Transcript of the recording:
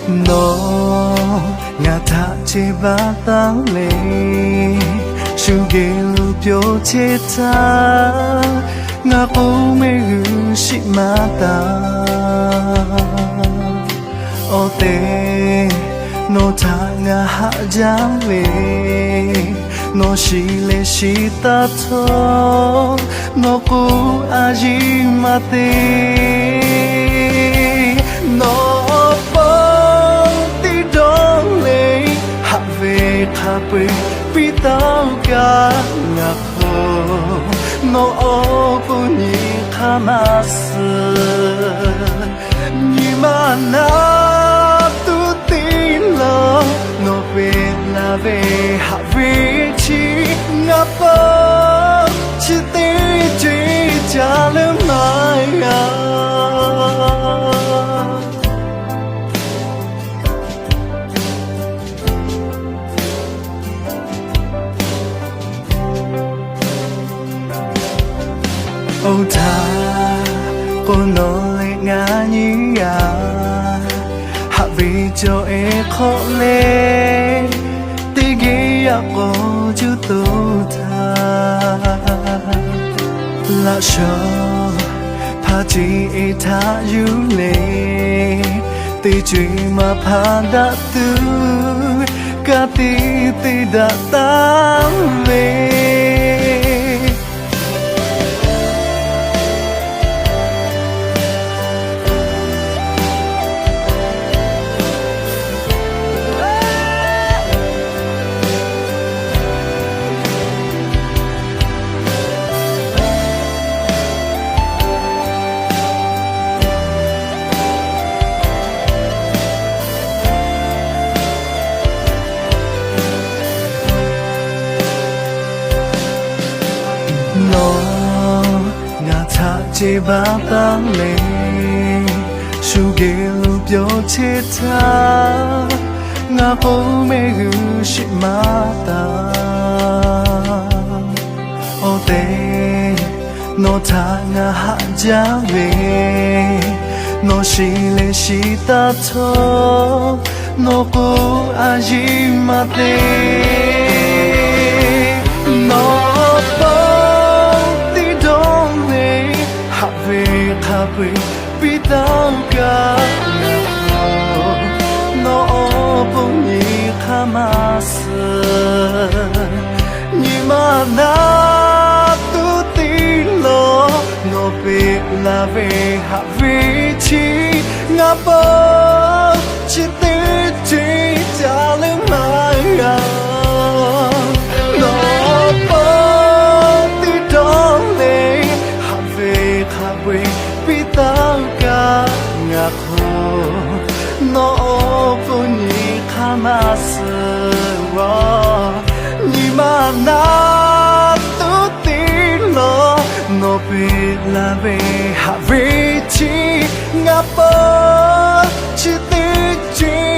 Nawˬ ngaˬ htaꞈ ce baˆ taˉ le, shu geh lo pyawˇ chehˇ htaˇ, ngaˬ k'o mehˆ g'uiˬ shiˍ maˇ taˍ. Awˬ tehˬ, nawˬ htaꞈ ngaˬ haꞈ jaˇ ve, nawˬ shiˍ leh shiˍ taˇ htawˇ, nawˬ k'o a yiˇ maˇ te. Nawˬ pawˆ tiˉ dawˇ le, haꞈ ve hk'a peu-eˬ piˇ taˇ kaꞈ ngaˬ hk'aw, nawˬ awˬ pon nyi hk'aˇ maˇ suh. Nyi ma naˉ tuˉ teˇ lawˬ, nawˬ peꞈ la ve haꞈ ve chi ngaˬ pawˆ chi teˇ ceuˬ ca leuˉ maˇ g'a. Oˇ htaˇ k'o, nawˬ leh ngaˬ nyiˇ g'aˇ haꞈ ve cawˬ ehˉ hk'awꞈ leh, teˇ geh yaꞈ k'aw juˇ toˇ htaˇ, laꞈ shawˍ hpaˇ ce e htaꞈ yuˬ le, teˇ ceuˬ maˇ hpaˇ daꞈ tuˬ, ka tiꞈ te daꞈ taˍ ve. Nawˬ ngaˬ htaꞈ ce baˆ taˉ le, shu geh lo pyawˇ chehˇ htaˇ, ngaˬ k'o mehˆ g'uiˬ shiˍ maˇ taˍ. Awˬ tehˬ, nawˬ htaꞈ ngaˬ haꞈ jaˇ ve, nawˬ shiˍ leh shiˍ taˇ htawˇ, nawˬ k'o a yiˇ maˇ te. Nawˬ pawˆ tiˉ dawˇ le, haꞈ ve hk'a peu-eˬ piˇ taˇ kaꞈ ngaˬ hk'aw, nawˬ awˬ pon nyi hk'aˇ maˇ suh. Nyi ma naˉ tuˉ teˇ lawˬ, nawˬ peꞈ la ve haꞈ ve chi ngaˬ pawˆ chi teˇ ceuˬ ca leuˉ maˇ g'a. Nawˬ pawˆ tiˉ dawˇ le, haꞈ ve hk'a peu-eˬ piˇ taˇ kaꞈ ngaˬ hk'aw, nawˬ awˬ pon nyi hk'aˇ maˇ suh. Nyi ma naˉ tuˉ teˇ lawˬ, nawˬ peꞈ la ve haꞈ ve chi ngaˬ pawˆ chi teˇ ceuˬ